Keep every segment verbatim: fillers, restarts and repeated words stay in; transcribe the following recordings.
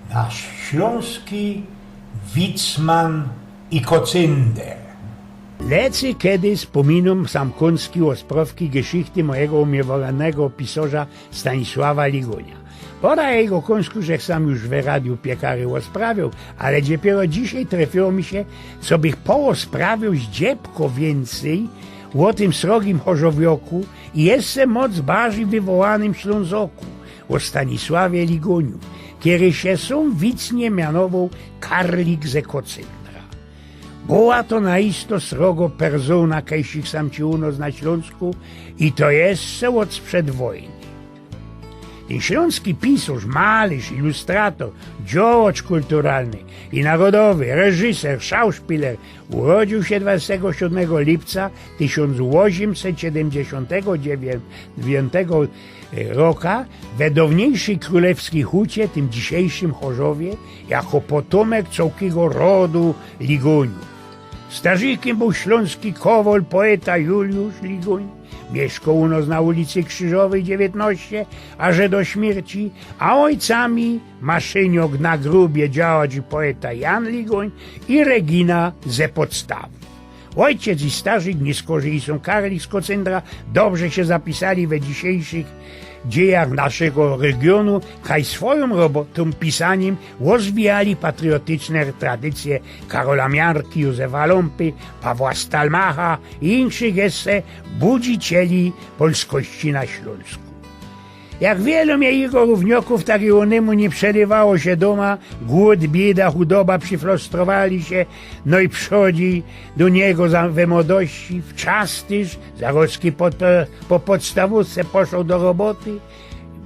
Nasz ślōnski wicman i kocynder. Lecy kedy spōminōm sam kōnski ôsprŏwki geszichty mojigo umiłowanego pisŏrza Stanisława Ligōnia. Pŏra jego kōnsku żech sam już we radiu Piekary ôsprawioł, ale dopiyro dzisiej trefiło mi sie, co bych poôsprawioł zdziebko wiyncyj ô tym srogim chorzowiŏku i jeszcze moc barzij wywołanym Ślōnzoku, ô Stanisławie Ligōniu, kery sie sōm wicnie mianowoł Karlik ze Kocyndra. Była to naisto srogo persōna, kajsik sam ci u nos na Ślōnsku, i to jeszcze ôd sprzed wojny. Tyn ślōnski pisŏrz, malysz, ilustrator, dziołŏcz kulturalny i narodowy, reżyser, szauszpiler, urodziōł sie dwadzestego siōdmego lipca tysiōnc ôziymset siedymdziesiōntego dziewiōntego roka we dŏwniejszyj krōlewskij Hucie, tym dzisiejszym Chorzowie, jako potōmek cołkigo rodu Ligōniōw. Starzikiym bōł ślōnski kowol, poeta Juliusz Ligōń. Miyszkoł u nos na ulicy Krzyżowyj dziewiyntnŏście, aże do śmierci, a ôjcami maszyniŏk na grubie, działacz i poeta Jan Ligōń i Regina ze Podstawy. Ôjciec i starzik, niy skorzij i sōm Karlik z Kocyndra, dobrze sie zapisali we dzisiejszych dziejach naszego regiōnu, kaj swojōm robotōm, pisanim ôzwijali patriotyczne tradycje Karola Miarki, Józefa Lōmpy, Pawła Stalmacha i inkszych jeszcze budzicieli polskości na Ślōnsku. Jak wielu mojich rōwniŏkōw, tak i ônymu niy przelywało sie dōma. Głōd, bieda, chudoba przyflostrowali sie nojprzodzi do niego za, we młodości. Wczas tyż zarŏzki po, po podstawōwce poszoł do roboty,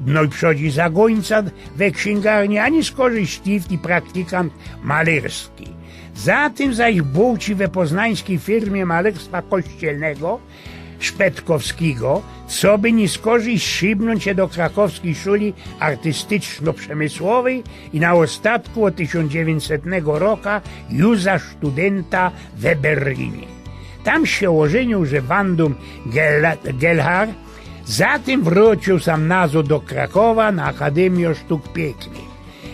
nojprzodzi za gońca we ksiyngarni, a niy skorzij sztyft i praktykant malyrski. Zatym zaś bōł ci we poznańskij firmie malarstwa kościelnego Szpetkowskigo, coby niy skorzij szybnōńć sie do krakowskij szuli artystyczno-przemysłowyj i na ôstatku ôd tysiōnc dziewiyńćsetnego roka już za sztudynta we Berlinie. Tam sie ôżyniōł ze Wandą Gel-, Gelhar, zatym wrōciōł sam nazŏd do Krakowa na Akadymijõ Sztuk Piyknych.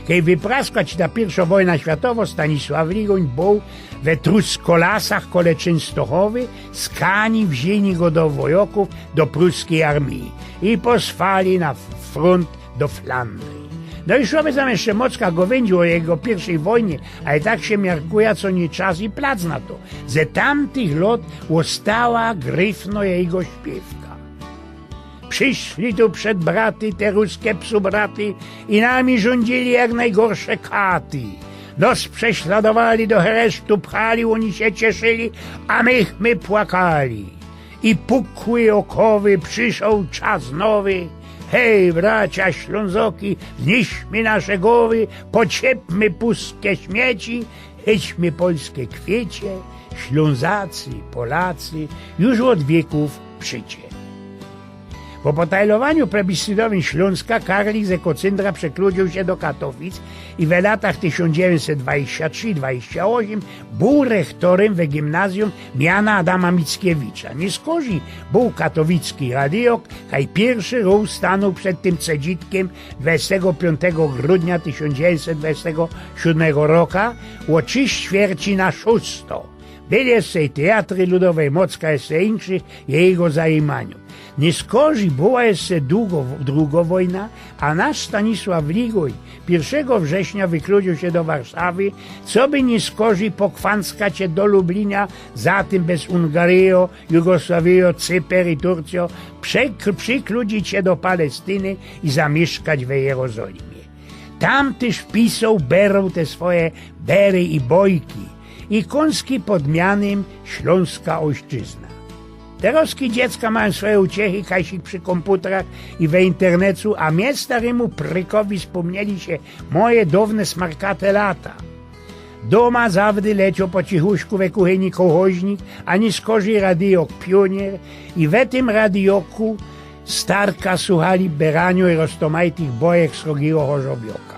Kej wypraskła sie ta piyrszŏ wojna światowŏ, Stanisław Ligōń bōł we Truskolasach kole Czynstochowy, z kani wziyni go do wojŏkōw, do pruskij armije i posłali na frōnt do Flandryje. No i szło by tam jeszcze mocka gowyndzi ô jego piyrszej wojnie, ale tak sie miarkuja, co niy czas i plac na to, że tamtych lŏt ôstała gryfno jego śpiywka. Prziszli tu przed braty te ruske psubraty i nami rzuńdzili jak nojgorsze katy. Nos prześladowali, do heresztu pchali, ôni sie cieszyli, a myśmy płakali. I pukły ôkowy, przyszoł czas nowy. Hej, bracia Ślōnzoki, zniszczmy nasze gowy, pociepmy puske śmieci, chyćmy polske kwiecie, Ślōnzacy, Polacy, już ôd wiekōw przicie. Po potajlowaniu plebiscytowym Ślōnska Karlik ze Kocyndra przekludziōł sie do Katowic i we latach tysiōnc dziewiyńćset dwadzieścia trzi dwadzieścia ôziym bōł rechtorym we gimnazjum miana Adama Mickiewicza. Niy skorzij bōł katowicki radyjok, kaj piyrszy rōz stanōł przed tym cedzitkiym dwadzieścia piōntego grudnia tysiōnc dziewiyńćset dwadzieścia siōdmego roka, ô trzi ćwierci na szōsto. Byli jeszcze i teatry ludowe, mocka jeszcze inkszych jego zajimaniōw. Niy skorzij była jeszcze dugo, drugo wojna, a nasz Stanisław Ligōń piyrszego września wykludziōł sie do Warszawy, coby niy skorzij pokwanskacie do Lublina, zatym bez Ungarijo, Jugosławijo, Cyper i Turcijo, przek-, przykludzić sie do Palestyny i zamiyszkać we Jerozolimie. Tam tyż pisoł, beroł te swoje bery i bojki i kōnski pod mianym Ślōnska Ôjszczyzna. Terŏzki dziecka majōm swoje uciechy kajsik przi kōmputrach i we internecu, a mie starymu prykowi spōmnieli sie moje downe smarkate lata. Dōma zawdy lecioł po cichuszku we kuchyni Kołchoźnik, a niy skorzij radyjok Piōnier, i we tym radyjoku starka suchali beranio i roztomajtych bojek srogigo chorzobioka.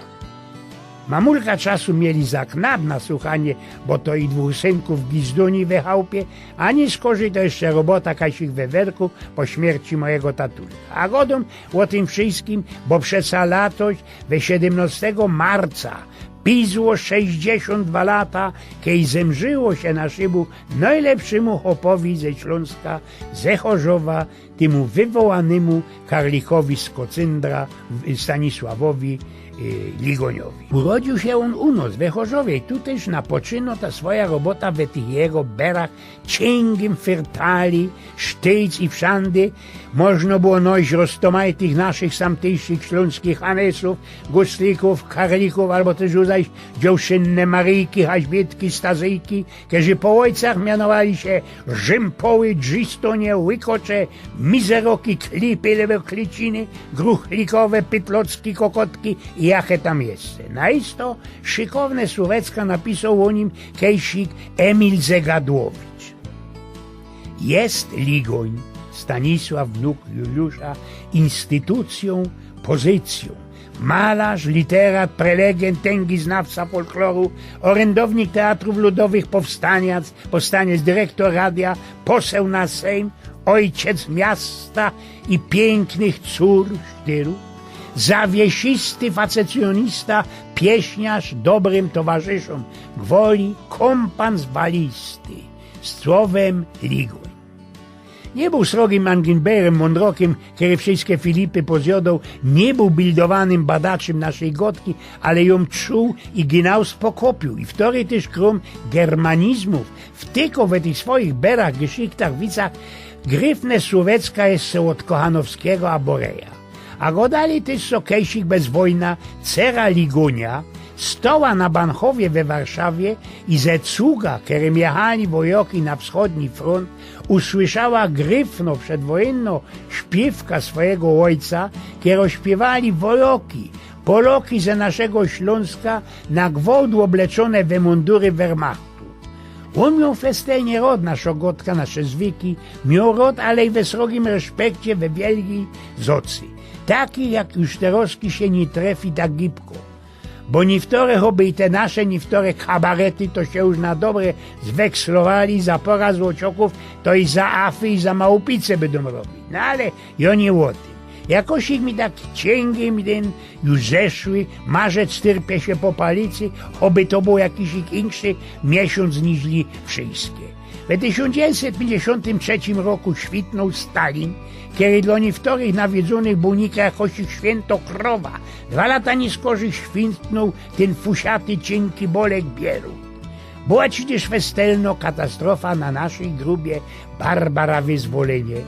Mamulka czasu mieli za knap na suchanie, bo to i dwōch synkōw w Gizduni we chałpie, a niy skorzyj to jeszcze robota kajsik we Werku po śmierci mojigo tatulka. A godōm ô tym wszyjskim, bo przeca latoś we siedymnostego marca pizło sześćdziesiōnt dwa lata, kej zemrziło sie na szybu nojlepszymu chopowi ze Ślōnska, ze Chorzowa, tymu wywołanymu karlikowi z Kocyndra, w-, Stanisławowi, e, Ligoniowi. Urodziōł sie ôn u nos, we Chorzowie, i tu tyż napoczyno ta swoja robota we tych jego berach, ciyngiym fyrtali, sztyjc i wszandy. Można było nojś roztomajtych naszych samtyjszych ślōnskich Hanesōw, Guslikōw, Karlikōw, abo tyż uzaś dziołszynne Maryjki, Haźbietki, Stazyjki, kerzy po ôjcach mianowali sie Rzympoły, Drzistonie, Łykocze, Mizeroki, Klipy, lebo Kliciny, Gruchlikowe, Pytlocki, Kokotki i jache tam jeszcze. Na isto szykowne słōwecka napisoł ô nim kejsik Emil Zegadłowicz. Jest Ligoń, Stanisław, wnuk Juliusza, instytucjōm, pozycjōm. Malarz, literat, prelegent, tyngi znawca folkloru, ôryndownik teatrōw ludowych, powstaniec, powstaniec, dyrektor radia, poseł na Sejm, ôjciec miasta i piyknych cór sztylu, zawiesisty facecyjnista, pieśniarz, dobrym towarzyszōm gwoli, kōmpan z balisty. Słowym, Ligoń. Niy bōł srogim anginberym, mōndrokiym, kery wszyjske filipy pozjŏdoł, niy bōł bildowanym badaczym naszyj godki, ale jōm czuł i gynał z pokopiōm, i wtory tyż krōm germanizmōw wtykoł we tych swojich berach, geszichtach, wicach gryfne słōwecka jeszcze ôd Kochanowskigo abo Reja. A godali tyż, co kejsik bez wojna cera Ligonia stoła na Banhowie we Warszawie i ze cuga, kerym jechali wojoki na wschodni frōnt, usłyszała gryfno przedwojynno śpiywka swojego ôjca, kerõ śpiywali wojoki, Poloki ze naszego Ślōnska, na gwołt ôbleczōne we mundury Wehrmachtu. Ôn mioł festelnie rŏd naszõ godkã, nasze zwyki, mioł rŏd, ale i we srogim reszpekcie, we wielgij zocy. Taki, jak już terŏzki sie niy trefi tak gibko. Bo niywtore, choby i te nasze niywtore kabarety, to sie już na dobre zwekslowali, za pora złociokōw to i za afy, i za małpice bydōm robić. No ale jŏ niy ô tym. Jakosik mi tak ciyngi mi tyn już zeszły marzec, tyrpie sie po palicy, choby to bōł jakisik inkszi miesiōnc niźli wszyjske. We tysiōnc dziewiyńćset piyńćdziesiōntym trzecim roku świtnōł Stalin, kery dlŏ niywtorych nawiedzōnych bōł nikra jakosik świynto krowa. Dwa lata niy skorzyj świtnōł tyn fusiaty, ciynki Bolek Bieruń. Była ci tyż festelno katastrofa na naszyj grubie, Barbara Wyzwolynie.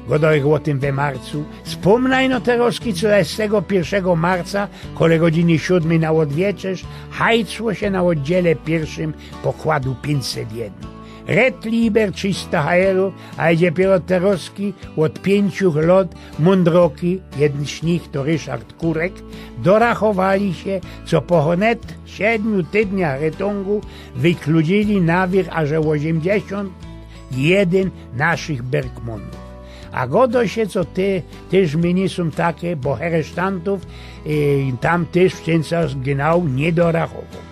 Godōłech ô tym we marcu. Spōmnã ino terŏzki, co dwadzieśtego piyrszego marca, kole godziny siōdmyj na ôdwieczerz, hajcło sie na ôddziele piyrszym pokładu piyńćset jedno. Red Liber, trzysta H L-ōw, a idzie dopiero terŏzki ôd piyńciu lŏt mōndroki, jedyn z nich to Ryszard Kurek, dorachowali sie, co po wnet siedmiu tydniach retōngu wykludziyli na wiyrch aże ôziymdziesiōnt jedyn naszych bergmōnōw. A godŏ sie, co te, tyż miny sōm take, bo heresztantōw, e, tam tyż w Tyńcach gynał niy dorachowoł.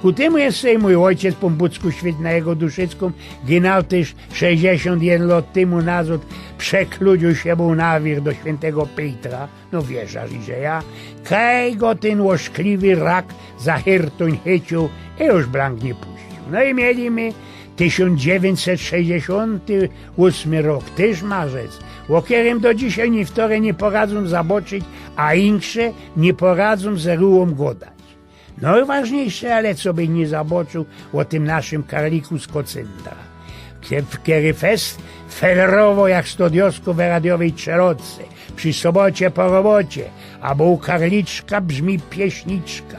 Ku tymu jeszcze i mōj ôjciec, Pōnbōcku, świyt na jego duszyckōm, gynał tyż sześćdziesiōnt jedyn lŏt tymu nazŏd, przekludziōł sie bōł na wiyrch do świyntego Pyjtra, no wierzasz, iże ja, kej go tyn ôszkliwy rak za hirtōń chyciōł i już blank niy puściōł. No i mieli my tysiōnc dziewiyńćset sześćdziesiōnty ôsmy rok, tyż marzec, ô kerym do dzisiej niywtore niy poradzōm zaboczyć, a insze niy poradzōm ze rułōm godać. Nojważniyjsze, ale coby niy zaboczōł, ô tym naszym karliku z Kocyndra, ke-, kery fest felerowŏ jak stōdiŏsko we radiowyj trzelŏdce, przi sobocie po robocie, abo u karliczka brzmi pieśniczka.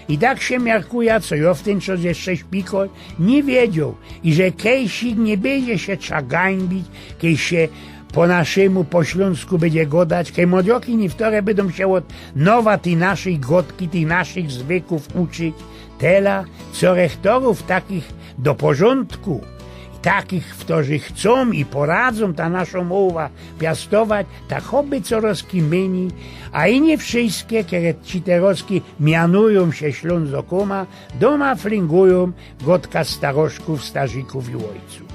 I tak sie miarkujã, co jŏ w tyn czŏs jeszcze śpikŏ niy wiedzioł, iże kejsik niy bydzie sie trza gańbić, kej sie po naszymu, po ślōnsku bydzie godać, kej młodioki niywtore bydōm sie ôd nowa tyj naszyj godki, tych naszych zwykōw uczyć. Tela, co rechtorōw takich do porzōndku Takich, ftorzy chcōm i poradzōm ta naszo mowa piastować, ta choby coroz ki myni, a i niy wszyjske, kere ci terozki mianujōm sie Ślōnzokōma, dōma flyngujōm godka staroszkōw, starzikōw i ôjcōw.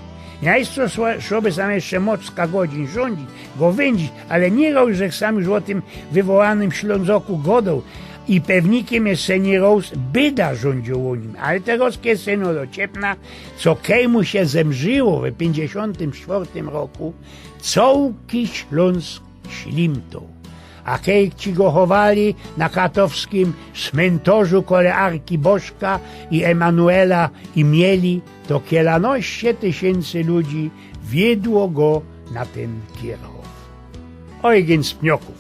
Niyszto szło-, szłoby sam jeszcze mocka godzin rzuńdzić, go wyndzić, ale niyroz żech sam już ô tym wywołanym Ślōnzoku godoł i pewnikym je se niyroz byda rzuńdziōł ô nim, ale terozki je, synu, do ciepna, co kej mu sie zemrziło we piyńćdziesiōntym sztwŏrtym roku, cołki Ślōnsk ślimtoł. A kej ci go chowali na katowskim smyntorzu kole Arki Bożka i Emanuela i Mieli, to kielanoście tysiyncy ludzi wiedło go na tyn kierchōw. Ojgyn z Pniokōw.